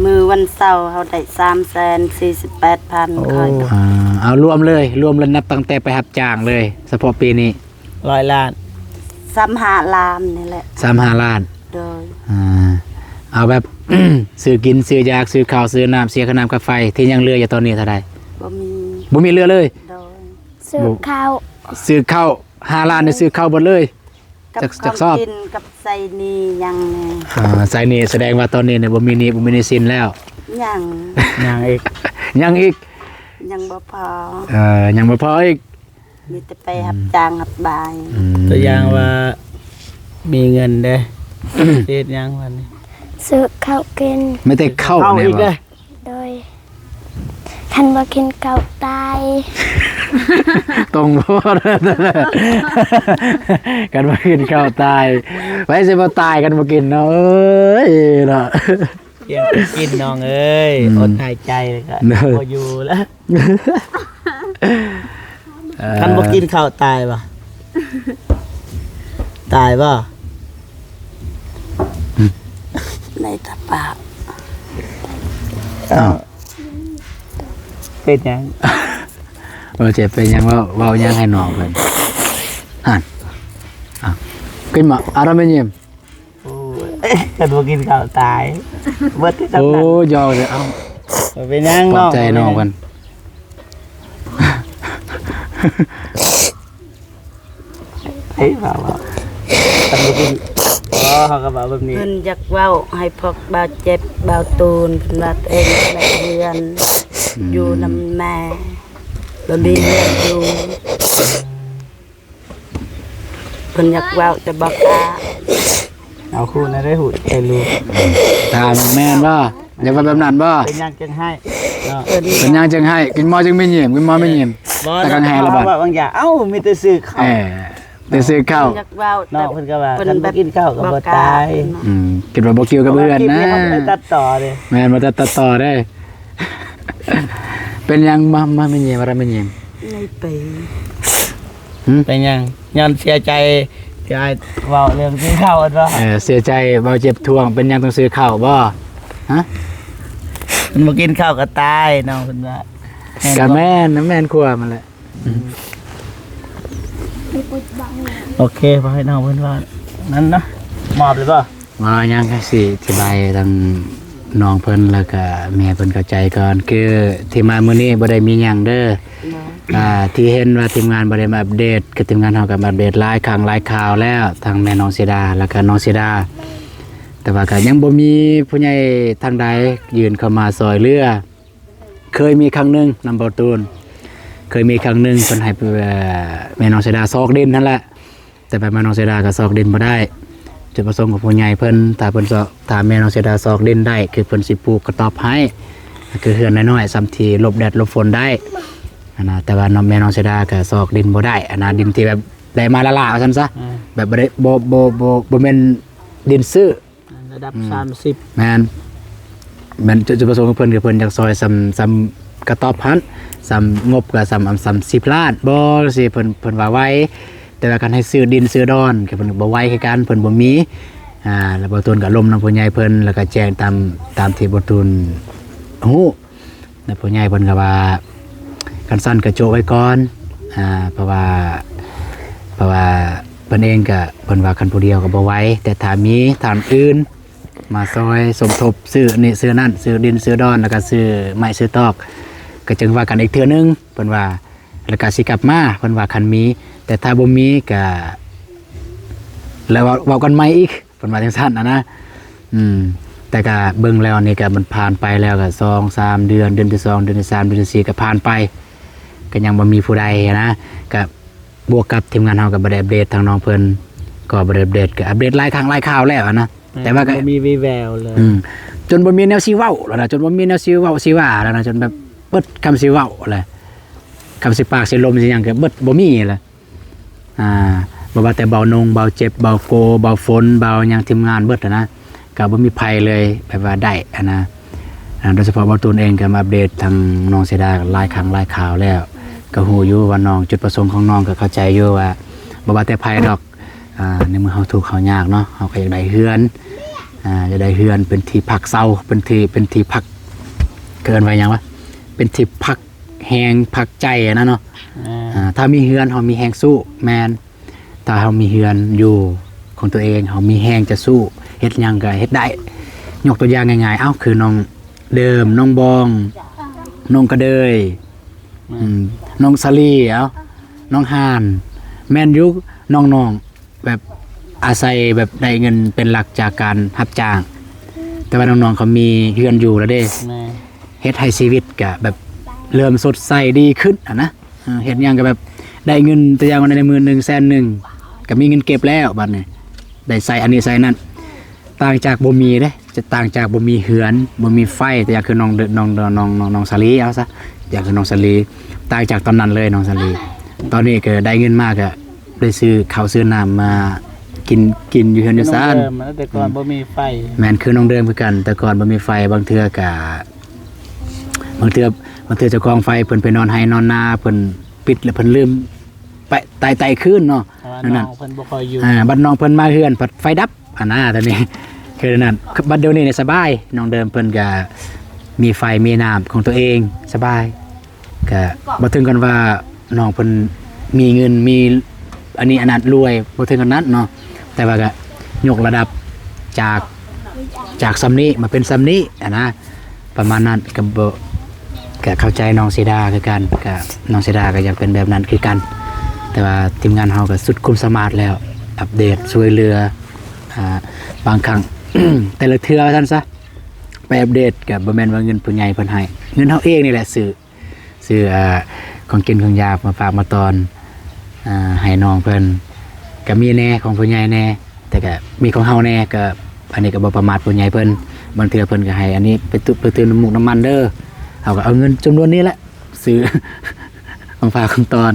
ມື້ວັນເສົາເຮົາໄດ້ສາມແສນສີ່ສິບແປດພັນ. ໂອ້ ຂ້ອຍ ອ່າ ເອົາລວມເລີຍ ລວມແລ້ວນັບຕັ້ງແຕ່ໄປຮັບຈ້າງເລີຍ ສະເພາະປີນີ້. ຮ້ອຍລ້ານ ສາມຫ້າລ້ານນີ້ແຫຼະ. ສາມຫ້າລ້ານ. ໂດຍ. ອ່າ ເອົາແບບ ຊື້ກິນ ຊື້ຢາ ຊື້ເຂົ້າ ຊື້ນ້ຳ ເສຍຄ່ານ້ຳຄ່າໄຟ ທີ່ຍັງເຫຼືອຢູ່ຕອນນີ້ເທົ່າໃດ? ບໍ່ມີ ບໍ່ມີເຫຼືອເລີຍ. ໂດຍ. ຊື້ເຂົ້າ ຊື້ເຂົ້າ ຫ້າລ້ານນີ້ຊື້ເຂົ້າເບິດເລີຍ. ກັບ ຈັກ ຈັກຊອບ ຂອງກິນ ກັບໃຊ້ໜີ້ຫຍັງນີ້. ອ່າ ໃຊ້ໜີ້ ສະແດງວ່າຕອນນີ້ນີ້ບໍ່ມີໜີ້ ບໍ່ມີໜີ້ສິນແລ້ວ. ຍັງ ຍັງອີກ ຍັງອີກ ຍັງບໍ່ພໍ. ເອີ ຍັງບໍ່ພໍອີກ. ມີແຕ່ໄປຮັບຈ້າງຮັບບາຍ. ອືມ ຕົວຢ່າງວ່າມີເງິນເດ້ ເຮັດຫຍັງວະນີ້? ຊື້ເຂົ້າກິນ. ມີແຕ່ເຂົ້າ ເຂົ້າອີກເດ້. ໂດຍ ຄັນບໍ່ກິນເຂົ້າຕາຍ. ຕ້ອງບໍ່ ຄັນບໍ່ກິນເຂົ້າຕາຍ. ໃຜຊິບໍ່ຕາຍຄັນບໍ່ກິນເນາະ. ເອີຍເນາະ. ກຽມກິນນ້ອງເອີຍ. ອືມ. ອົດຫາຍໃຈແລ້ວກໍ ໂດຍ ບໍ່ຢູ່ແລ້ວ. ເອີ ຄັນບໍ່ກິນເຂົ້າຕາຍບໍ່? ຕາຍບໍ່? ໃນຕາປາກ. ອ້າວ ເປັນຫຍັງ? ບໍ່ເຈັບເປັນຫຍັງ? ເວົ້າ ເວົ້າຫຍັງໃຫ້ນ້ອງເພິ່ນ? ຫັ້ນ. ອ້າວ ກິນມາ ອາລາມຍິມ. ໂອ້ຍ ຄັນບໍ່ກິນເຂົ້າຕາຍເບິດທີ່ສຳ ໂອ້ ນັ້ນ. ຢອກເດີ. ເອົ້າ ບໍ່ເປັນຫຍັງ ຂອບໃຈນ້ອງເພິ່ນ. ເອີ ເວົ້າ ເວົ້າ ຄັນບໍ່ກິນ ອໍ ເຮົາກໍເວົ້າແບບນີ້. ເພິ່ນຢາກເວົ້າໃຫ້ພວກບ່າວເຈັບ ບ່າວຕູນ ເພິ່ນວ່າຕົວເອງໄດ້ເຮືອນ ອືມ ຢູ່ນຳແມ່ ບໍ່ມີເຮືອນຢູ່. ເພິ່ນຢາກເວົ້າແຕ່ບໍ່ກ້າ. ເອົາ ຮູ້ແນວໃດ ຮູ້ແຕ່ລູກ. ຖາມແມ່ນບໍ່? ຢາກເວົ້າແບບນັ້ນບໍ່? ເປັນຫຍັງຈຶ່ງໄຫ້ເນາະ? ເປັນຫຍັງຈຶ່ງໄຫ້? ກິນໝໍ້ຈຶ່ງມີຍິ້ມ ກິນໝໍ້ມີຍິ້ມ. ແຕ່ກັນແຮລະບາດ ບາງຢ່າງ ເອົ້າ ມີແຕ່ຊື້ເຂົ້າ. ເອີ ແຕ່ຊື້ເຂົ້າ. ຢາກເວົ້າເນາະ. ເພິ່ນກໍວ່າ ເພິ່ນ ຄັນບໍ່ກິນເຂົ້າກໍບໍ່ຕາຍ. ອືມ ຄິດວ່າບໍ່ກ່ຽວກັບເຮືອນນະ. ຕັດຕໍ່ເດ້. ແມ່ນ ບໍ່ຕັດ ຕັດຕໍ່ເດ້. ເປັນຫຍັງມາ ມາມີຍິ້ມ ມາມີຍິ້ມ? ໃນປີ ຫື? ເປັນຫຍັງ? ຍ້ອນເສຍໃຈທີ່ອ້າຍເວົ້າເລື່ອງຊື້ເຂົ້າ ແມ່ນບໍ່? ເອີ ເສຍໃຈ ເວົ້າເຈັບທ້ວງ. ເປັນຫຍັງຕ້ອງຊື້ເຂົ້າບໍ່? ຮະ? ມັນບໍ່ກິນເຂົ້າກໍຕາຍ ນ້ອງເພິ່ນວ່າ. ແມ່ນບໍ່? ກໍແມ່ນນະ ແມ່ນຄວາມຫັ້ນແຫຼະ. ອືມ ໂອເຄ ຂໍໃຫ້ນ້ອງເພິ່ນເວົ້ານັ້ນເນາະ. ມອບເລີຍບໍ່? ບໍ່ຫຍັງ ກໍຊິອະທິບາຍທາງນ້ອງເພິ່ນ ແລ້ວກະແມ່ເພິ່ນເຂົ້າໃຈກ່ອນ. ຄືທີ່ມາມື້ນີ້ບໍ່ໄດ້ມີຫຍັງເດີ. ອ່າ ທີ່ເຫັນວ່າທີມງານບໍ່ໄດ້ມາອັບເດດ ຄືທີມງານເຮົາກໍມາອັບເດດຫຼາຍຄັ້ງຫຼາຍຄາວແລ້ວ ທັງແມ່ນ້ອງສີດາ ແລ້ວກະນ້ອງສີດາ, ແຕ່ວ່າກໍຍັງບໍ່ມີຜູ້ໃຫຍ່ທາງໃດຍື່ນເຂົ້າມາຊ່ອຍເຫຼືອ. ເຄີຍມີຄັ້ງໜຶ່ງນຳບ່າວຕູນ ເຄີຍມີຄັ້ງໜຶ່ງເພິ່ນໃຫ້ ເອີ ແມ່ນ້ອງສີດາຊອກດິນຫັ້ນແຫຼະ. ແຕ່ແບບແມ່ນ້ອງເສດາກໍຊອກດິນບໍ່ໄດ້. ຈຸດປະສົງຂອງຜູ້ໃຫຍ່ເພິ່ນ ຖ້າເພິ່ນຊອກ ຖ້າແມ່ນ້ອງເສດາຊອກດິນໄດ້ ຄືເພິ່ນຊິປູກກະຕ໊ອບໃຫ້ ຄືເຮືອນນ້ອຍໆ ສ່ຳທີ່ຫຼົບແດດຫຼົບຝົນໄດ້ຫັ້ນນະ. ແຕ່ວ່ານ້ອງ ແມ່ນ້ອງເສດາກໍຊອກດິນບໍ່ໄດ້ຫັ້ນນະ ດິນທີ່ແບບໄດ້ມາລ້າໆ ວ່າຊັ້ນຊະ. ອືມ ແບບບໍ່ໄດ້ ບໍ່ ບໍ່ ບໍ່ ບໍ່ແມ່ນດິນຊື້ ລະດັບ ອືມ ສາມສິບ. ແມ່ນ ແມ່ນ ຈຸດ ຈຸດປະສົງຂອງເພິ່ນ ຄືເພິ່ນຢາກຊ່ອຍສ່ຳ ສ່ຳກະຕ໊ອບຫັ້ນ ສ່ຳງົບກໍສ່ຳ ສ່ຳສິບລ້ານບໍ່ ຊິເພິ່ນ ເພິ່ນວ່າໄວ. ແຕ່ວ່າຄັນໃຫ້ຊື້ດິນຊື້ດອນ ກໍເພິ່ນບໍ່ໄວຄືກັນ ເພິ່ນບໍ່ມີ. ອ່າ ແລ້ວບ່າວຕູນກໍລົມນຳຜູ້ໃຫຍ່ເພິ່ນ ແລ້ວກໍແຈ້ງຕາມ ຕາມທີ່ບ່າວຕູນຮູ້. ແລ້ວຜູ້ໃຫຍ່ເພິ່ນກໍວ່າ ຄັນຊັ້ນກໍໂຈະໄວ້ກ່ອນ ອ່າ ເພາະວ່າ ເພາະວ່າເພິ່ນເອງກໍ ເພິ່ນວ່າຄັນຜູ້ດຽວກໍບໍ່ໄວ ແຕ່ຖ້າມີທ່ານອື່ນມາຊ່ອຍສົມທົບ ຊື້ນີ້ຊື້ນັ້ນ ຊື້ດິນຊື້ດອນ ແລ້ວກໍຊື້ໄມ້ຊື້ຕອກ ກໍຈຶ່ງວ່າກັນອີກເທື່ອໜຶ່ງ ເພິ່ນວ່າ ແລ້ວກໍຊິກັບມາ ເພິ່ນວ່າຄັນມີ. ແຕ່ຖ້າບໍ່ມີກໍ ແລ້ວເວົ້າ ເວົ້າກັນໃໝ່ອີກ ເພິ່ນວ່າຈັ່ງຊັ້ນນະນະ. ອືມ ແຕ່ກະເບິ່ງແລ້ວນີ້ກະມັນຜ່ານໄປແລ້ວກະສອງສາມເດືອນ ເດືອນທີສອງ ເດືອນທີສາມ ເດືອນທີສີ່ກະຜ່ານໄປ ກະຍັງບໍ່ມີຜູ້ໃດນະ. ກະບວກກັບທີມງານເຮົາກະບໍ່ໄດ້ອັບເດດທາງນ້ອງເພິ່ນ ກໍບໍ່ໄດ້ອັບເດດ ກະອັບເດດຫຼາຍຄັ້ງຫຼາຍຄາວແລ້ວນະ. ແຕ່ວ່າກະບໍ່ມີວີ່ແວວເລີຍ ອືມ ຈົນບໍ່ມີແນວຊິເວົ້າແລ້ວນະ ຈົນບໍ່ມີແນວຊິເວົ້າຊິວ່າແລ້ວນະ ຈົນແບບເບິດຄຳຊິເວົ້າແລ້ວ ຄຳຊິປາກຊິລົມຊິຫຍັງກະເບິດ ບໍ່ມີແລ້ວ. ອ່າ ບໍ່ວ່າແຕ່ບ່າວນົງ ບ່າວເຈັບ ບ່າວໂກ ບ່າວຝົນ ບ່າວຫຍັງ ທີມງານເບິດຫັ້ນນະ ກໍບໍ່ມີໃຜເລີຍແບບວ່າໄດ້ຫັ້ນນະ. ອ່າ ໂດຍສະເພາະບ່າວຕູນເອງກໍມາອັບເດດທາງນ້ອງເສດາຫຼາຍຄັ້ງຫຼາຍຄາວແລ້ວ ກໍຮູ້ຢູ່ວ່ານ້ອງ ຈຸດປະສົງຂອງນ້ອງກໍເຂົ້າໃຈຢູ່ວ່າ ບໍ່ວ່າແຕ່ໃຜດອກ ອ່າ ໃນເມື່ອເຮົາທຸກເຮົາຍາກເນາະ ເຮົາກໍຢາກໄດ້ເຮືອນ ອ່າ ຢາກໄດ້ເຮືອນເປັນທີ່ພັກເຊົາ ເປັນທີ່ ເປັນທີ່ພັກ ເອີ້ນວ່າຫຍັງວະ ເປັນທີ່ພັກ ແຮງພັກໃຈຫັ້ນນະເນາະ. ອ່າ ອ່າ ຖ້າມີເຮືອນເຮົາມີແຮງສູ້ ແມ່ນ ຖ້າເຮົາມີເຮືອນຢູ່ຂອງຕົວເອງ ເຮົາມີແຮງຈະສູ້ ເຮັດຫຍັງກໍເຮັດໄດ້. ຍົກຕົວຢ່າງງ່າຍໆ ເອົ້າ ຄືນ້ອງເດີມ ນ້ອງບອງ ນ້ອງກະເດີຍ ແມ່ນ ອືມ ນ້ອງສາລີ ເອົ້າ ນ້ອງຮ່ານ ແມ່ນຢູ່ ນ້ອງໆ ແບບອາໄສແບບໄດ້ເງິນເປັນຫຼັກຈາກການຮັບຈ້າງ ແຕ່ວ່ານ້ອງໆເຂົາມີເຮືອນຢູ່ແລ້ວເດ້ ແມ່ນ ເຮັດໃຫ້ຊີວິດກະແບບເລີ່ມສົດໃສດີຂຶ້ນຫັ້ນນະ. ເອີ ເຮັດຫຍັງກະແບບໄດ້ເງິນ ຕົວຢ່າງວ່າໃນມື້ໜຶ່ງແສນໜຶ່ງ ກະມີເງິນເກັບແລ້ວ ບາດນີ້ໄດ້ໃຊ້ອັນນີ້ໃຊ້ນັ້ນ. ຕ່າງຈາກບໍ່ມີເດ້ ຈະຕ່າງຈາກບໍ່ມີເຮືອນ ບໍ່ມີໄຟ ແຕ່ຢ່າງຄືນ້ອງເດີ ນ້ອງ ນ້ອງ ນ້ອງ ນ້ອງສາລີ ເອົາຊະ ຢ່າງຄືນ້ອງສາລີ ຕ່າງຈາກຕອນນັ້ນເລີຍ ນ້ອງສາລີ. ຕອນນີ້ກໍໄດ້ເງິນມາ ກໍໄດ້ຊື້ເຂົ້າຊື້ນ້ຳມາກິນ ກິນຢູ່ເຮືອນຢູ່ຊານ. ຄືນ້ອງເດີມ ແຕ່ກ່ອນ ອືມ ບໍ່ມີໄຟ. ແມ່ນ ຄືນ້ອງເດີມຄືກັນ ແຕ່ກ່ອນບໍ່ມີໄຟ ບາງເທື່ອກໍ ບາງເທື່ອ ບາງເທື່ອເຈົ້າຂອງໄຟເພິ່ນໄປນອນໄຮ່ນອນນາ ເພິ່ນປິດແລ້ວເພິ່ນລືມໄປ ໄຕ່ ໄຕ່ຄືນເນາະ. ແຕ່ວ່ານ້ອງເພິ່ນບໍ່ຄ່ອຍຢູ່ ອ່າ ບັດນ້ອງເພິ່ນມາເຮືອນ ພັດໄຟດັບ ອັນນາ ຕອນນີ້ ຄືນັ້ນ. ບັດດຽວນີ້ນີ້ສະບາຍ ນ້ອງເດີມເພິ່ນກະມີໄຟມີນ້ຳຂອງຕົວເອງ ສະບາຍ ກະບໍ່ເຖິງກັນວ່ານ້ອງເພິ່ນມີເງິນ ມີອັນນີ້ອັນນັ້ນ ລວຍ ບໍ່ເຖິງອັນນັ້ນເນາະ ແຕ່ວ່າກະຍົກລະດັບຈາກ ຈາກສ່ຳນີ້ມາເປັນສ່ຳນີ້ ອັນນາ ປະມານນັ້ນ. ກໍບໍ່ ກໍເຂົ້າໃຈນ້ອງເຊດາຄືກັນ ກໍນ້ອງເຊດາກໍຢາກເປັນແບບນັ້ນຄືກັນ ແຕ່ວ່າທີມງານເຮົາກໍສຸດຄວາມສາມາດແລ້ວ ອັບເດດຊ່ວຍເຫຼືອ ອ່າ ບາງຄັ້ງ ແຕ່ລະເທື່ອວ່າຊັ້ນຊະ ໄປອັບເດດ ກໍບໍ່ແມ່ນວ່າເງິນຜູ້ໃຫຍ່ເພິ່ນໃຫ້ ເງິນເຮົາເອງນີ້ແຫຼະ ຊື້ ຊື້ ອ່າ ຂອງກິນຂອງຢາກມາຝາກມາຕ້ອນ ອ່າ ໃຫ້ນ້ອງເພິ່ນ ກໍມີແດ່ຂອງຜູ້ໃຫຍ່ແດ່ ແຕ່ກໍມີຂອງເຮົາແດ່ ກໍອັນນີ້ກໍບໍ່ປະໝາດຜູ້ໃຫຍ່ເພິ່ນ ບາງເທື່ອເພິ່ນກໍໃຫ້ອັນນີ້ໄປຕຸ ໄປຕື່ມນ້ຳມູກນ້ຳມັນເດີ ເຮົາກໍເອົາເງິນຈຳນວນນີ້ແຫຼະ ຊື້ຂອງຝາກຂອງຕ້ອນ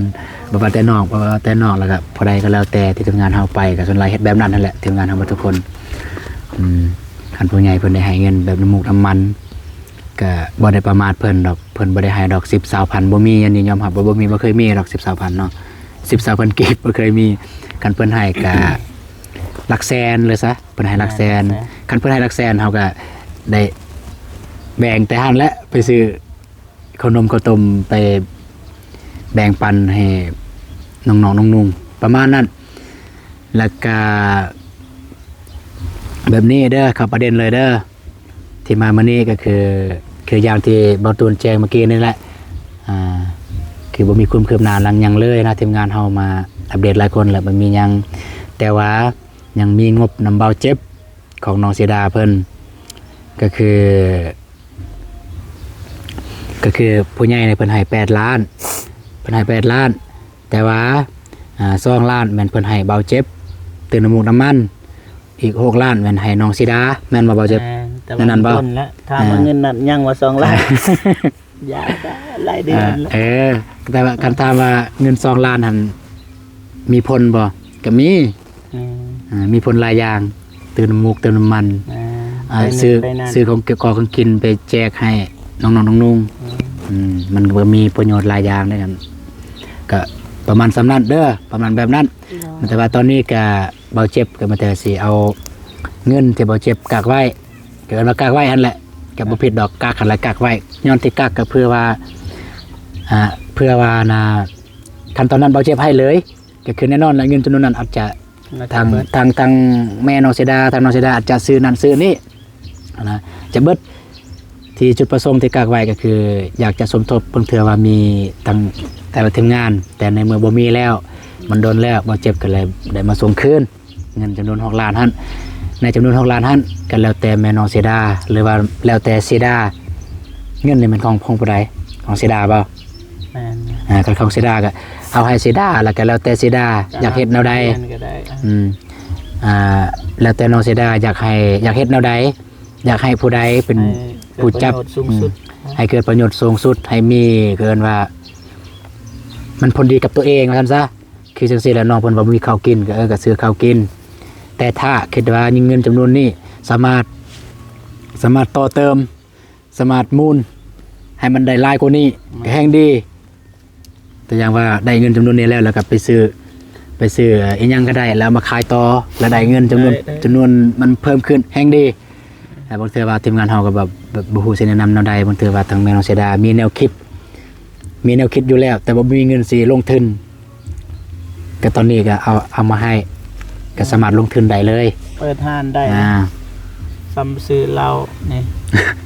ບໍ່ວ່າແຕ່ນ້ອງ ບໍ່ວ່າແຕ່ນ້ອງ ແລ້ວກໍຜູ້ໃດກໍແລ້ວແຕ່ທີ່ທີມງານເຮົາໄປ ກໍສ່ວນຫຼາຍເຮັດແບບນັ້ນຫັ້ນແຫຼະ ທີມງານເຮົາໝົດທຸກຄົນ. ອືມ ຄັນຜູ້ໃຫຍ່ເພິ່ນໄດ້ໃຫ້ເງິນແບບນ້ຳມູກນ້ຳມັນ ກະບໍ່ໄດ້ປະໝາດເພິ່ນດອກ ເພິ່ນບໍ່ໄດ້ໃຫ້ດອກ ສິບ ຊາວພັນ ບໍ່ມີ ອັນນີ້ຍອມຮັບວ່າບໍ່ມີ ບໍ່ເຄີຍມີດອກ ສິບ ຊາວພັນເນາະ ສິບ ຊາວພັນກີບ ບໍ່ເຄີຍມີ. ຄັນເພິ່ນໃຫ້ກະຫຼັກແສນເລີຍຊະ ເພິ່ນໃຫ້ຫຼັກແສນ ແມ່ນ ຫຼັກແສນ. ຄັນເພິ່ນໃຫ້ຫຼັກແສນ ເຮົາກະໄດ້ແບ່ງແຕ່ຫັ້ນແຫຼະ ໄປຊື້ເຂົ້າໜົມເຂົ້າຕົ້ມ ໄປແບ່ງປັນໃຫ້ນ້ອງໆ ໜຸ່ງໆ ປະມານນັ້ນ. ແລ້ວກະແບບນີ້ເດີ ເຂົ້າປະເດັນເລີຍເດີ ທີ່ມາມື້ນີ້ກໍຄື ຄືຢ່າງທີ່ເບົາຕູນແຈ້ງເມື່ອກີ້ນີ້ແຫຼະ ອ່າ ຄືບໍ່ມີຄວາມຄືບໜ້າຫຼັງຫຍັງເລີຍນະ ທີມງານເຮົາມາອັບເດດຫຼາຍຄົນແລ້ວ ບໍ່ມີຫຍັງ ແຕ່ວ່າຍັງມີງົບນຳເບົາເຈັບຂອງນ້ອງເຊດາເພິ່ນ ກໍຄື ກໍຄືຜູ້ໃຫຍ່ນີ້ເພິ່ນໃຫ້ແປດລ້ານ ເພິ່ນໃຫ້ແປດລ້ານ ແຕ່ວ່າ ອ່າ ສອງລ້ານແມ່ນເພິ່ນໃຫ້ເບົາເຈັບ ຕື່ມນ້ຳມູກນ້ຳມັນ ອີກຫົກລ້ານແມ່ນໃຫ້ນ້ອງສີດາ ແມ່ນບໍ່ເບົາເຈັບ? ແມ່ນ ແຕ່ວ່າ ນັ້ນບໍ່? ດົນແລ້ວ ຖາມວ່າ ອ່າ ເງິນນັ້ນຍັງບໍ່ ສອງລ້ານ ອ່າ ຢາກຫຼາຍເດືອນແລ້ວ ເອີ ແຕ່ວ່າຄັນຖາມວ່າເງິນສອງລ້ານຫັ້ນມີຜົນບໍ່? ກໍມີ ອືມ ອ່າ ມີຜົນຫຼາຍຢ່າງ ຕື່ມນ້ຳມູກ ຕື່ມນ້ຳມັນ ອ່າ ໄປນີ້ ຊື້ ໄປນັ້ນ ຊື້ຂອງເກາະຂອງກິນໄປແຈກໃຫ້ນ້ອງໆ ໜຸ່ງໆ ອືມ ອືມ ມັນກໍມີປະໂຫຍດຫຼາຍຢ່າງເດ້ ກໍປະມານສ່ຳນັ້ນເດີ ປະມານແບບນັ້ນ ໂດຍ ແຕ່ວ່າຕອນນີ້ກໍ ເບົາເຈັບກໍມີແຕ່ຊິເອົາເງິນທີ່ເບົາເຈັບກັກໄວ້ ກໍເອີ້ນວ່າກັກໄວ້ຫັ້ນແຫຼະ ກໍບໍ່ຜິດດອກ ກັກຫັ້ນແຫຼະ ກັກໄວ້ ຍ້ອນທີ່ກັກກໍເພື່ອວ່າ ອ່າ ເພື່ອວ່ານະ ຄັນຕອນນັ້ນເບົາເຈັບໃຫ້ເລີຍ ກໍຄືແນ່ນອນແຫຼະ ເງິນຈຳນວນນັ້ນອາດຈະ ອາດຈະ ທາງ ເບິດ ທາງ ທາງແມ່ນ້ອງສີດາ ທາງນ້ອງສີດາອາດຈະຊື້ນັ້ນຊື້ນີ້ຫັ້ນນະ ຈະເບິດ ທີ່ຈຸດປະສົງທີ່ກັກໄວ້ກໍຄືຢາກຈະສົມທົບ ບາງເທື່ອວ່າມີທັງແຕ່ລະທີມງານ ແຕ່ໃນເມື່ອບໍ່ມີແລ້ວ ມັນດົນແລ້ວ ເບົາເຈັບກໍເລີຍໄດ້ມາສົ່ງຄືນ ເງິນຈຳນວນຫົກລ້ານຫັ້ນ ໃນຈຳນວນຫົກລ້ານຫັ້ນ ກໍແລ້ວແຕ່ແມ່ນ້ອງສີດາ ຫຼືວ່າແລ້ວແຕ່ສີດາ ເງິນນີ້ແມ່ນຂອງ ຂອງຜູ້ໃດ? ຂອງສີດາບໍ່? ແມ່ນ ອ່າ ຄັນຂອງສີດາກໍເອົາໃຫ້ສີດາ ແລ້ວກໍແລ້ວແຕ່ສີດາ ກໍ ຢາກເຮັດແນວໃດ ກໍໄດ້ ອືມ ອ່າ ແລ້ວແຕ່ນ້ອງສີດາຢາກໃຫ້ ຢາກເຮັດແນວໃດ ຢາກໃຫ້ຜູ້ໃດເປັນ ໃຫ້ເກີດ ຜູ້ຈັບ ປະໂຫຍດສູງສຸດ ອືມ ໃຫ້ເກີດປະໂຫຍດສູງສຸດ ໃຫ້ມີ ເອີ້ນວ່າ ມັນຜົນດີກັບຕົວເອງວ່າຊັ້ນຊະ ຄືຈັ່ງຊີ້ແຫຼະ ນ້ອງເພິ່ນວ່າບໍ່ມີເຂົ້າກິນ ກໍ ເອີ ກໍຊື້ເຂົ້າກິນ ແຕ່ຖ້າຄິດວ່າເງິນຈຳນວນນີ້ສາມາດ ສາມາດຕໍ່ເຕີມ ສາມາດໝູນໃຫ້ມັນໄດ້ຫຼາຍກວ່ານີ້ ແມ່ນ ກໍແຮ່ງດີ ຕົວຢ່າງວ່າໄດ້ເງິນຈຳນວນນີ້ແລ້ວ ແລ້ວກໍໄປຊື້ ໄປຊື້ອີ່ຫຍັງກໍໄດ້ ແລ້ວເອົາມາຂາຍຕໍ່ ແລ້ວໄດ້ເງິນຈຳນວນ ໄດ້ ໄດ້ ຈຳນວນມັນເພີ່ມຂຶ້ນ ແຮ່ງດີ. ແຕ່ບາງເທື່ອວ່າທີມງານເຮົາກໍແບບ ແບບບໍ່ຮູ້ຊິແນະນຳແນວໃດ ບາງເທື່ອວ່າທາງແມ່ນ້ອງເຊດາມີແນວຄິດ ມີແນວຄິດຢູ່ແລ້ວ ແຕ່ບໍ່ມີເງິນຊິລົງທຶນ ກໍຕອນນີ້ກໍເອົາ ເອົາມາໃຫ້ ກໍສາມາດລົງທຶນໄດ້ເລີຍ ເປີດຮ້ານໄດ້ ອ່າ ສ່ຳຊື້ເຫຼົ້ານີ້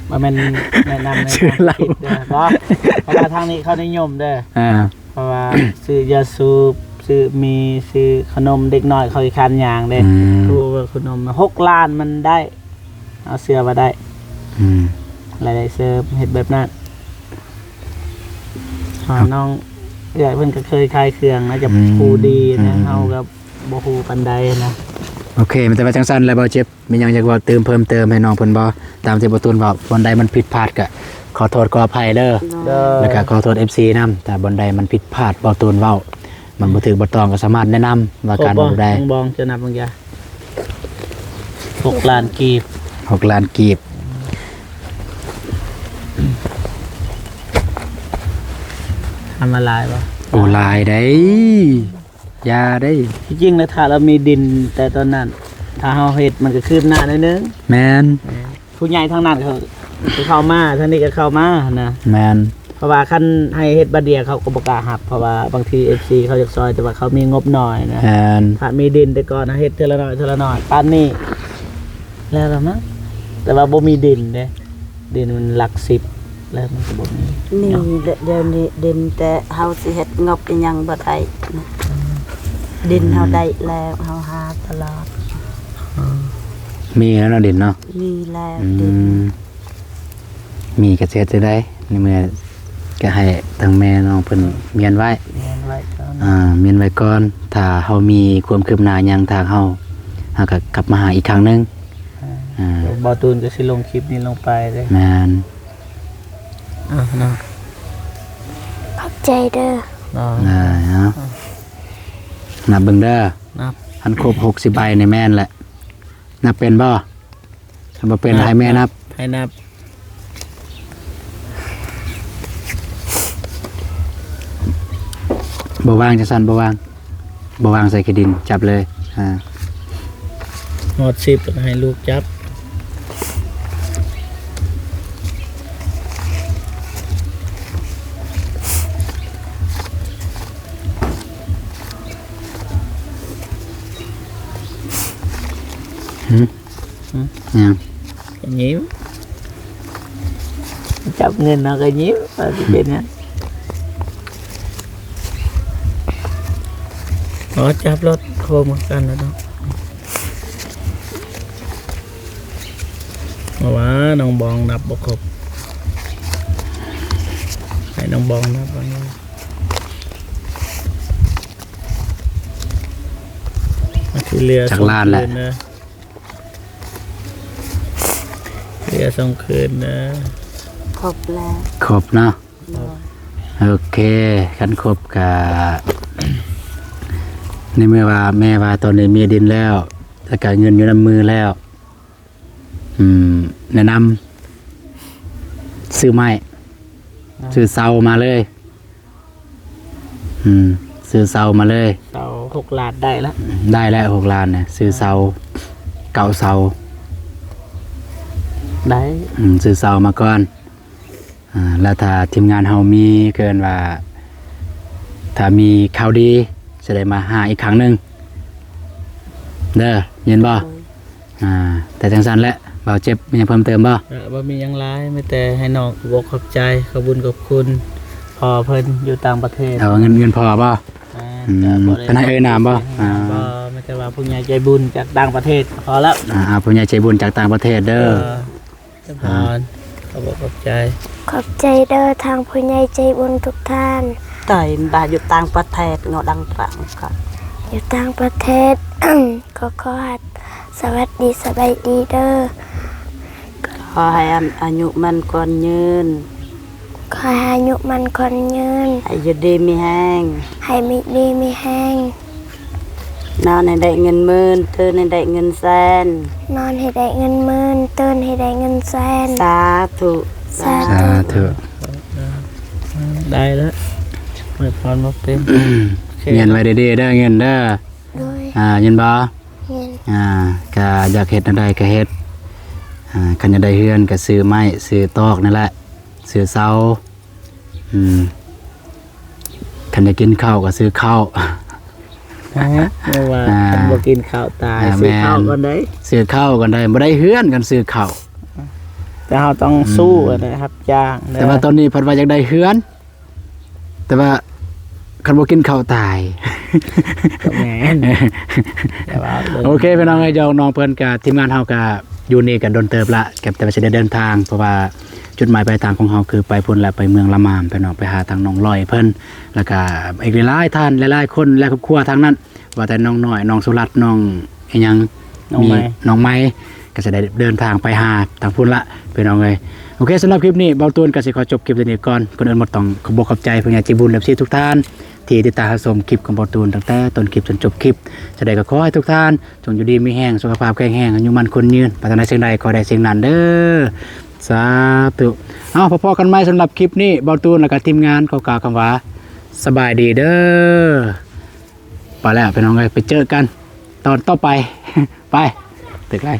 ບໍ່ແມ່ນແນະນຳໃນ ຊື້ເຫຼົ້າ ທາງຜິດເດີ ບໍ່ ເພາະວ່າທາງນີ້ເຂົານິຍົມເດີ ອ່າ ເພາະວ່າຊື້ຢາສູບ ຊື້ໝີ່ ຊື້ຂະໜົມ ເດັກນ້ອຍເຂົາຂີ້ຄ້ານຍ່າງເດ້ ອືມ ຮູ້ວ່າຂະໜົມຫົກລ້ານມັນໄດ້ ເຮົາເຊື່ອວ່າໄດ້ ອືມ ລາຍໄດ້ເສີມ ເຮັດແບບນັ້ນ ເພາະນ້ອງເອື້ອຍເພິ່ນກໍເຄີຍຂາຍເຄື່ອງນະ ຈະ ອືມ ຜູ້ດີນະ ອືມ ເຮົາກໍບໍ່ຮູ້ປານໃດນະ ໂອເຄ ມີແຕ່ວ່າຈັ່ງຊັ້ນແຫຼະ ບ່າວເຈັບ ມີຫຍັງຢາກເວົ້າຕື່ມເພີ່ມເຕີມໃຫ້ນ້ອງເພິ່ນບໍ່? ຕາມທີ່ບ່າວຕູນເວົ້າ ບ່ອນໃດມັນຜິດພາດກະຂໍໂທດຂໍອະໄພເດີ ໂດຍ ແລ້ວກະຂໍໂທດເອັຟຊີນຳ ຖ້າບ່ອນໃດມັນຜິດພາດ ບ່າວຕູນເວົ້າມັນບໍ່ຖືກບໍ່ຕ້ອງ ກະສາມາດແນະນຳວ່າການເວົ້າແບບໃດ. ນ້ອງບອງ ຈະນັບເບິ່ງຢາ ຫົກລ້ານກີບ ຫົກລ້ານກີບ ທຳມາຫຼາຍບໍ່? ໂອ້ ຫຼາຍໄດ໋ ຢ່າໄດ໋. ທີ່ຈິງນະ ຖ້າລາວມີດິນແຕ່ຕອນນັ້ນ ຖ້າເຮົາເຮັດມັນກະຄືບໜ້າໜ້ອຍໜຶ່ງ. ແມ່ນ ຜູ້ໃຫຍ່ທາງນັ້ນເຂົາ ເຂົາເຂົ້າມາ ທາງນີ້ກະເຂົ້າມາຫັ້ນນະ. ແມ່ນ ເພາະວ່າຄັນໃຫ້ເຮັດບາດດຽວເຂົາກະບໍ່ກ້າຮັບ ເພາະວ່າບາງທີເອັຟຊີເຂົາຢາກຊ່ອຍ ແຕ່ວ່າເຂົາມີງົບໜ້ອຍນະ. ແມ່ນ ຖ້າມີດິນແຕ່ກ່ອນ ເຮັດເທື່ອລະໜ້ອຍເທື່ອລະໜ້ອຍ ປານນີ້ແລ້ວລະມັ້ງ ແຕ່ວ່າບໍ່ມີດິນເດ້. ດິນມັນຫຼັກສິບແລ້ວ ມັນກະບໍ່ມີ. ນີ້ແຫຼະ ດຽວນີ້ດິນ ແຕ່ເຮົາຊິເຮັດງົບອີ່ຫຍັງບໍ່ໄດ້ນະ. ດິນເຮົາໄດ້ແລ້ວ ເຮົາຫາຕະຫຼອດ. ມີແລ້ວເນາະດິນເນາະ. ມີແລ້ວ ອືມ ດິນ ມີກະຊິເຮັດຈັ່ງໃດ ໃນເມື່ອກະໃຫ້ທາງແມ່ນ້ອງເພິ່ນມຽນໄວ້ ມຽນໄວ້ກ່ອນ ອ່າ ມຽນໄວ້ກ່ອນ. ຖ້າເຮົາມີຄວາມຄືບໜ້າຫຍັງທາງເຮົາ ເຮົາກະກັບມາຫາອີກຄັ້ງໜຶ່ງ. ອ່າ ອ່າ ບ່າວຕູນກະຊິລົງຄລິບນີ້ລົງໄປເດ້. ແມ່ນ ເອົາເນາະ ຂອບໃຈເດີ. ໄດ້ ເອົາ ນັບເບິ່ງເດີ ນັບ ຄັນຄົບຫົກສິບໃບນີ້ແມ່ນແຫຼະ. ນັບເປັນບໍ່? ຄັນບໍ່ເປັນ ໃຫ້ແມ່ນັບ ໃຫ້ນັບ. ບໍ່ວາງຈັ່ງຊັ້ນ ບໍ່ວາງ ບໍ່ວາງໃສ່ຂີ້ດິນ ຈັບເລີຍ. ອ່າ ຮອດສິບແລ້ວກະໃຫ້ລູກຈັບ. ຫື ຫຍັງ? ກະຍິ້ມ ຈັບເງິນເນາະກະຍິ້ມ ວ່າຊິເປັນຫຍັງ. ອໍ ຈັບໂລດ ໂຮມກັນແລ້ວເນາະ. ເພາະວ່ານ້ອງບອງນັບບໍ່ຄົບ ໃຫ້ນ້ອງບອງນັບເອົາ. ທີ່ເຫຼືອ ຈັກລ້ານແຫຼະ? ເຫຼືອສົ່ງຄືນເດີ. ຄົບແລ້ວ ຄົບເນາະ. ໂອເຄ ຄັນຄົບກະ ໃນເມື່ອວ່າແມ່ວ່າຕອນນີ້ມີດິນແລ້ວ ແລ້ວກະເງິນຢູ່ນຳມືແລ້ວ ອືມ ແນະນຳຊື້ໄມ້ ຊື້ເສົາມາເລີຍ. ອືມ ຊື້ເສົາມາເລີຍ. ເສົາຫົກລ້ານໄດ້ລະ ໄດ້ແລ້ວຫົກລ້ານນະ ຊື້ເສົາ ເກົ້າເສົາ ໄດ້. ອືມ ຊື້ເສົາມາກ່ອນ. ອ່າ ແລ້ວຖ້າທີມງານເຮົາມີ ເອີ້ນວ່າ ຖ້າມີຂ່າວດີ ຊິໄດ້ມາຫາອີກຄັ້ງໜຶ່ງເດີ ຍິນບໍ່? ໂດຍ. ອ່າ ແຕ່ຈັ່ງຊັ້ນແຫຼະ ບ່າວເຈັບ ມີຫຍັງເພີ່ມເຕີມບໍ່? ເອີ ບໍ່ມີຫຍັງຫຼາຍ ມີແຕ່ໃຫ້ນ້ອງຂອບອົກຂອບໃຈ ຂອບບຸນຂອບຄຸນພໍ່ເພິ່ນຢູ່ຕ່າງປະເທດ. ເອົາເງິນ ເງິນພໍ່ບໍ່? ແມ່ນ. ອືມ ເພິ່ນໃຫ້ເອີ່ຍນາມບໍ່? ບໍ່ ມີແຕ່ວ່າຜູ້ໃຫຍ່ໃຈບຸນຈາກຕ່າງປະເທດ ພໍແລ້ວ. ອ່າ ຜູ້ໃຫຍ່ໃຈບຸນຈາກຕ່າງປະເທດເດີ. ເອີ ສະພອນ ຂອບອົກຂອບໃຈ. ຂອບໃຈເດີ ທາງຜູ້ໃຫຍ່ໃຈບຸນທຸກທ່ານ. ຕາຍ ບາດຢູ່ຕ່າງປະເທດ ເງາະດັງຕຣາງກະ ຢູ່ຕ່າງປະເທດ ກໍຂໍສະຫວັດດີສະບາຍດີເດີ. ຂໍໃຫ້ອາຍຸໝັ້ນຂວັນຍືນ. ຂໍໃຫ້ອາຍຸໝັ້ນຂວັນຍືນ. ໃຫ້ຢູ່ດີມີແຮງ. ໃຫ້ມີດີມີແຮງ. ນອນໃຫ້ໄດ້ເງິນໝື່ນ ຕື່ນໃຫ້ໄດ້ເງິນແສນ. ນອນໃຫ້ໄດ້ເງິນໝື່ນ ຕື່ນໃຫ້ໄດ້ເງິນແສນ. ສາທຸ ສາທຸ ສາທຸ. ໄດ້ລະ ອວຍພອນບໍ່ເປັນ. ໂອເຄ ເງິນໄວ້ດີໆເດີ ເງິນເດີ. ໂດຍ. ອ່າ ຍິນບໍ່? ຍິນ. ອ່າ ກະຢາກເຮັດແນວໃດກະເຮັດ. ອ່າ ຄັນຢາກໄດ້ເຮືອນກະຊື້ໄມ້ຊື້ຕອກນັ້ນແຫຼະ ຊື້ເສົາ. ອືມ ຄັນຢາກກິນເຂົ້າກະຊື້ເຂົ້າ. ເພາະວ່າ ອ່າ ຄັນບໍ່ກິນເຂົ້າຕາຍ. ຊື້ເຂົ້າກ່ອນໄດ໋ ຊື້ເຂົ້າກ່ອນໄດ໋ ບໍ່ໄດ້ເຮືອນຄັນຊື້ເຂົ້າ. ແຕ່ເຮົາຕ້ອງ ອືມ ສູ້ນະ ຮັບຈ້າງ. ແຕ່ວ່າຕອນນີ້ພັດວ່າຢາກໄດ້ເຮືອນ ແຕ່ວ່າຄັນບໍ່ກິນເຂົ້າຕາຍ. ກໍແມ່ນ ແຕ່ວ່າ ໂອເຄ ພີ່ນ້ອງເອີຍ ຢອກນ້ອງເພິ່ນກະ ທີມງານເຮົາກະຢູ່ນີ້ກະດົນເຕີບລະ ກະແຕ່ວ່າຊິໄດ້ເດີນທາງ ເພາະວ່າຈຸດໝາຍປາຍທາງຂອງເຮົາຄືໄປພຸ້ນແຫຼະ ໄປເມືອງລະມາມ ພີ່ນ້ອງ ໄປຫາທາງນ້ອງລອຍເພິ່ນ ແລ້ວກະອີກຫຼາຍໆທ່ານ ຫຼາຍໆຄົນ ຫຼາຍຄອບຄົວທາງນັ້ນ ວ່າແຕ່ນ້ອງນ້ອຍ ນ້ອງສຸລັດ ນ້ອງອີ່ຫຍັງ ນ້ອງໄມ້ ມີນ້ອງໄມ້ ກໍຈະໄດ້ເດີນທາງໄປຫາທາງພຸ້ນລະ ພີ່ນ້ອງເອີຍ. ໂອເຄ ສຳລັບຄລິບນີ້ ເບົາຕູນກໍຊິຂໍຈົບຄລິບເທົ່ານີ້ກ່ອນ. ກ່ອນອື່ນໝົດຕ້ອງຂອບອົກຂອບໃຈຜູ້ໃຫຍ່ໃຈບຸນ ເອັຟຊີ ທຸກທ່ານ ທີ່ຕິດຕາມຮັບຊົມຄລິບຂອງເບົາຕູນຕັ້ງແຕ່ຕົ້ນຄລິບຈົນຈົບຄລິບ. ຈັ່ງໃດກໍຂໍໃຫ້ທຸກທ່ານຈົ່ງຢູ່ດີມີແຮງ ສຸຂະພາບແຂງແຮງ ອາຍຸໝັ້ນຂວັນຍືນ ປາດຖະໜາສິ່ງໃດຂໍໄດ້ສິ່ງນັ້ນເດີ ສາທຸ. ເອົາ ພໍ້ກັນໃໝ່ສຳລັບຄລິບນີ້ ເບົາຕູນ ແລະກະທີມງານຂໍກ່າວຄຳວ່າ ສະບາຍດີເດີ. ໄປແລ້ວພີ່ນ້ອງເອີຍ ໄປເຈີກັນຕອນຕໍ່ໄປ ໄປ ຕຶກໄລ.